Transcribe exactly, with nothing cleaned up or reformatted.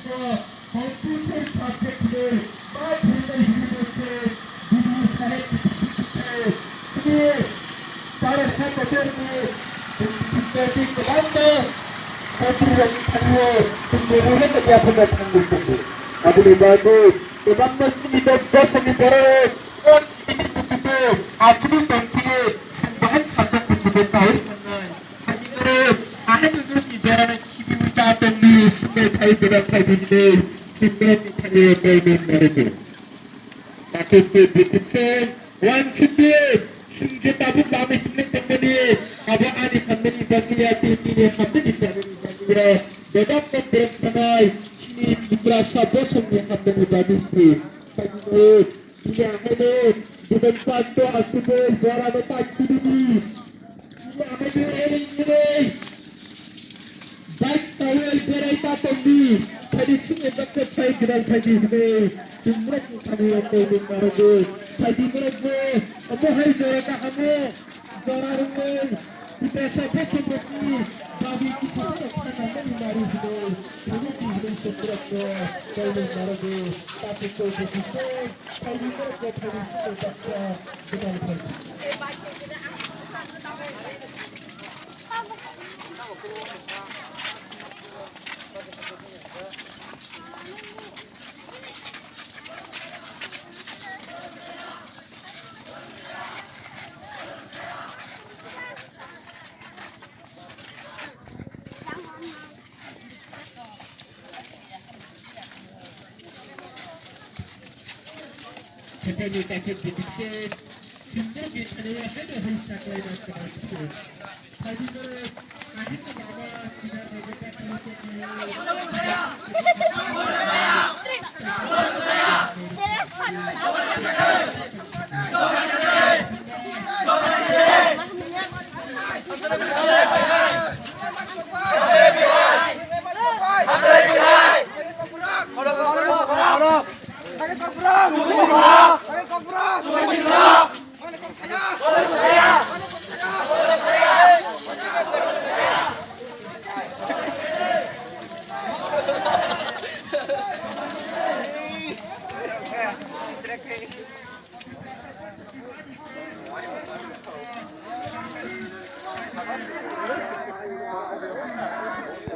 Constitution subject ni ba phainai hwnwi mokhe B D O saheb ni bisingtwi tini Bharat Haikot ni bisingtwi kwbangma montrirokni thani o chwng memorial ni yaphangno thangwi tongo. Aboni bagwi kwbangma chini dok bosongni bororok o chini bukutu achugwi tongphio chwng bahai sajak bukutu kahur khanai. Ani oro ani dugusni jorano khibiwi ta tongdi, swngnai phai bedam phai bini, swngnai ni thani o tei nung nani. Pakai tu bitik se, wan siti, sing je tabuk bami sini tengkani, abo ani hamdani bagi ya ti ti ni hamdani bagi ni bagi ra, bedam ko berem sanai, sini putra sabo songni hamdani bagi si. Bagi ni, Bini ahaino Dugan Panto aswk borano ta khibidi. Bini ahaino elei elei bike towel berai ta tongdi. Phaidi chini baksa phai gwdal phaidi hwnwi chwng borokni thani o tongwi narogo. Phaidi borokbo omo hai jora kahamo. Jora rwngwi, Tiprasa Bosongtoni dabi kisa kisa khanani nari hwnwi, phunukni hwnwi Suprapno kainwi narwgwi, Tatik Koi Bukhuso, Phaini Borokno Phaini Sino Baksa Gwdal Phaini. Khetani kaisa bitik se, sindor bithani yapheno hai saklaina kwrwngkhe.